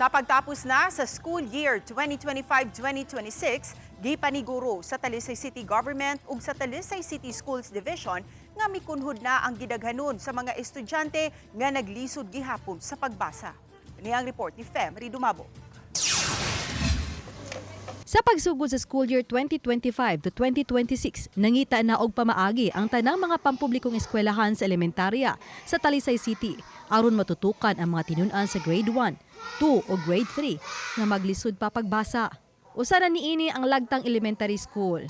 Sa pagtapos na sa school year 2025-2026, gipaniguro sa Talisay City Government ug sa Talisay City Schools Division nga mikunhod na ang gidaghanon sa mga estudyante nga naglisod gihapon sa pagbasa. Niya ang report ni Femry Dumabo. Sa pagsugod sa school year 2025 to 2026, nangita na og pamaagi ang tanang mga pampublikong eskwelahan sa elementarya sa Talisay City aron matutukan ang mga tinun-an sa grade 1, 2 o grade 3 nga maglisod pa pagbasa. Usa na niini ang Lagtang Elementary School.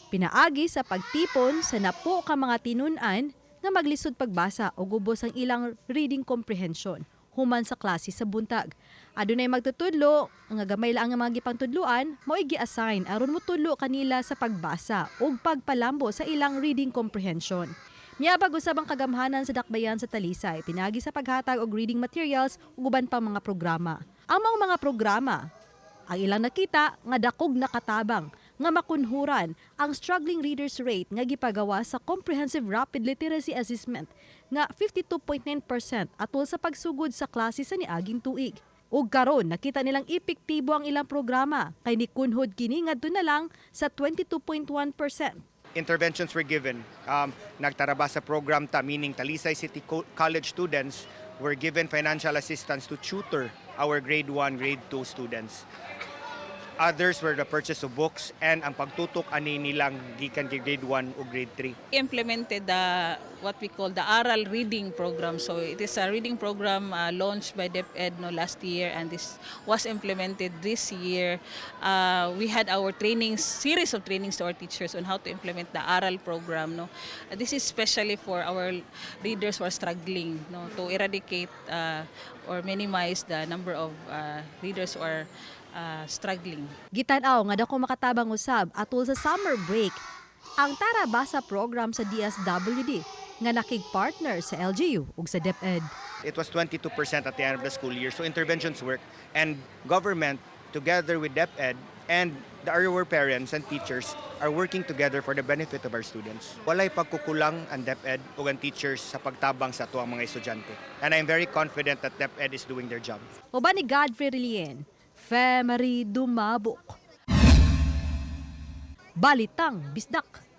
Pinaagi sa pagtipon sa napo ka mga tinun-an nga maglisod pagbasa o gubos ang ilang reading comprehension human sa klase sa buntag. Adunay magtutudlo nga gamay lang ang mga gipangtudloan, mao'y gi-assign aron motudlo kanila sa pagbasa ug pagpalambo sa ilang reading comprehension. Miabag usab ang kagamhanan sa dakbayan sa Talisay pinaagi sa paghatag og reading materials ug uban pang mga programa. Ang maong mga programa ang ilang nakita nga dakog nakatabang nga makunhuran ang struggling readers rate nga gipagawa sa Comprehensive Rapid Literacy Assessment nga 52.9% atol sa pagsugod sa klase sa niaging tuig. Ug karon nakita nilang epektibo ang ilang programa kay nikunhod kini ngadto na lang sa 22.1%. Interventions were given. Nagtarabasa program ta, meaning Talisay City College students were given financial assistance to tutor our grade 1, grade 2 students. Others were the purchase of books and ang pagtutok ani nilang gikan kay grade 1 o grade 3. Implemented the what we call the ARAL reading program. So it is a reading program launched by DepEd, no, last year, and this was implemented this year. We had our trainings, series of trainings to our teachers on how to implement the ARAL program. No, this is especially for our readers who are struggling, no, to eradicate or minimize the number of readers who are struggling. Gitan-aw nga dako makatabang usab atol sa summer break ang Tara Basa program sa DSWD nga nakig-partner sa LGU ug sa DepEd. It was 22% at the end of the school year. So interventions work, and government together with DepEd and our parents and teachers are working together for the benefit of our students. Walay pagkukulang ang DepEd ug ang teachers sa pagtabang sa atuang mga estudyante. And I'm very confident that DepEd is doing their job. Uban ni Godfrey Relien, Femery Dumabok. Balitang Bisdak.